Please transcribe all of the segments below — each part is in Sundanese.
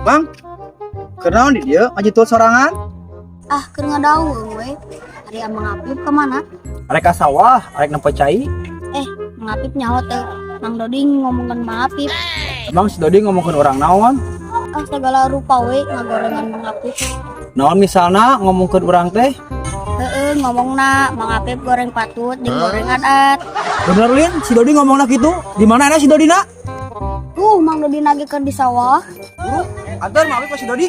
Bang, kenaon di dia ngaji tuh sorangan? Ah, keur ngadaung we. Ari Amang Apip kemana? Arek ka sawah, arek nempo cai. Eh, Mang Apip nyaho teu. Mang Dodi ngomongkeun Mang Apip. Emang si Dodi ngomongkeun urang naon? Ah, segala rupa we ngagorengan Mang Apip. Naon misalna ngomongkeun urang teh? Heeh, ngomongna Mang Apip goreng patut jeung goreng adat. Bener Lin, si Dodi ngomongna kitu. Di mana si Dodi na? Tuh, Mang Dodi nage keur di sawah. Buru, antar Mang Apip ka si Dodi.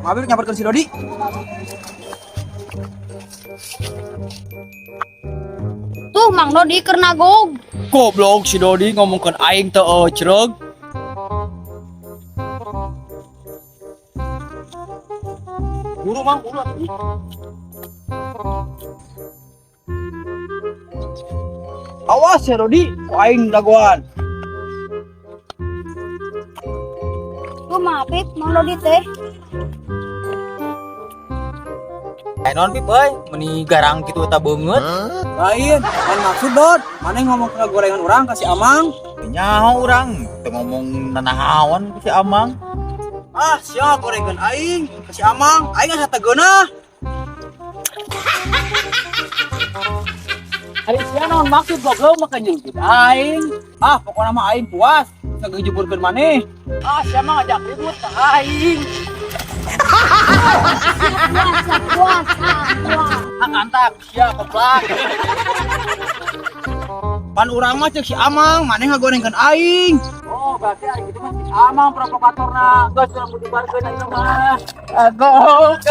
Mang Apip nyamperkeun si Dodi. Tuh, Mang Dodi keur nagog. Goblok si Dodi ngomongkeun aing teu ecreug. Buru Mang, buru atuh. Awas ya Dodi, ku aing dagoan. Tuh, Mang Apip, Mang Dodi teh. Non Pip euy, meni garang kitu eta beungeut. Lain, lain maksud Dod. Maneh ngomong ke gorengan urang ka si Amang. Nyaho urang teu ngomong nanaon ku si Amang. Ah, sia gorengan aing ka si Amang. Aing asa teu geunah. Ari sia naon maksud goblok mah nyengkit aing. Ah, pokona mah aing puas ngagejeburkeun maneh. Ah, sia mah ngajak ribut ka aing. Puas, puas, puas. Hak antak sia goblok. Pan urang mah ceuk si Amang, maneh ngagorengkeun aing. Oh, berarti ari kitu mah si Amang provokatorna. Geus urang butuh barkeun aing mah. Goblok.